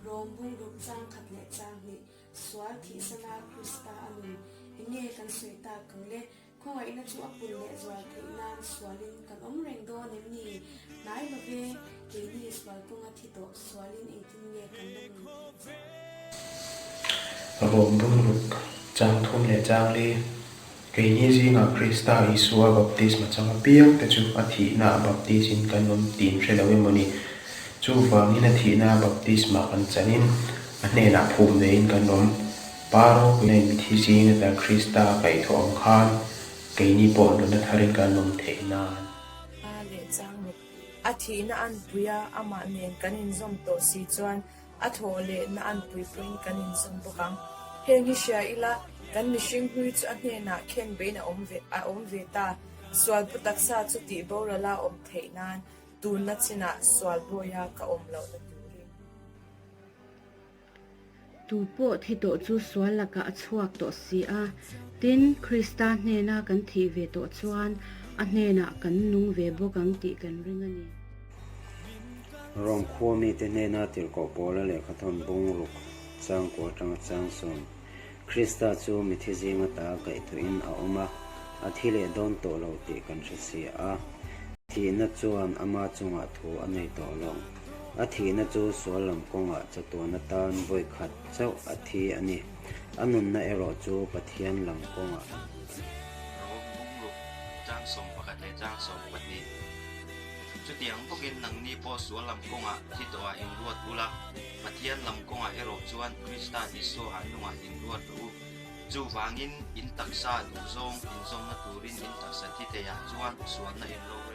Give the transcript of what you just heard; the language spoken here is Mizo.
Rom bungruk chang khat leh chang hnih, sual thihsana Krista a nun. Enge kan sawi tak ang le? Khawngaihna chu a pun leh zual theih nan sualin kan awm reng dawn em ni? Hnai lo ve, keini sual kawnga thi tawh sualin engtin nge kan la nun theih che? Rom bungruk chang thum leh chang li, Keini zingah Krista Isua baptisma chang apiang te chu a thihna a baptisin kan awm tih hre lo emaw ni? Chuvangin a thihna a baptisma kan chanin a hnenah phum vein kan awm. Pa ropuina in thi zing ata Krista a kaihthawh ang khan keini pawh nunna tharin kan awm theih nan. A leh chang ruk. A thihna anpuia amah nen kan inzawm tawh si chuan A thawh leh na an pui pawhin kan inzawm bawk ang. Heng hi hria ila, kan mihring hlui chu a hnenah khen bein a awm ve a awm ve ta. Sual pu taksa chu tih borala awm theih nan tunna chinah sual bawia ka awm lohna turin. Tu pawh thi tawh chu sual lakah a chhuak tawh si a, tin, Krista hnena kan thih ve tawh chuan a hnenah kan nung ve bawk ang tih kan ring a ni. Rom khua mite hnena tirhkoh Paula lehkhathawn bungruk changkua atanga changsawm Krista chu mithi zinga ta kaihthawhin a awm a, a thi leh dawn tawh lo tih kan hre si a. Thihna chuan ama chungah thu a nei tawh lo. A thihna chu sual lam kawngah chatuan atan vawi khat chauh a thi a ni. A nunna erawh chu Pathian lam kawngah a ni. Rom bungruk changsawm pakhat leh changsawm pahnih. Chutiang bawkin nangni pawh sual lam kawngah thi tawhah inruat ula, Pathian lam kawngah erawh chuan Krista Isua ah nungah inruat rawh u. Chuvangin in taksa duhzawng inzawmna turin in taksa thi theiah chuan sualna in lo.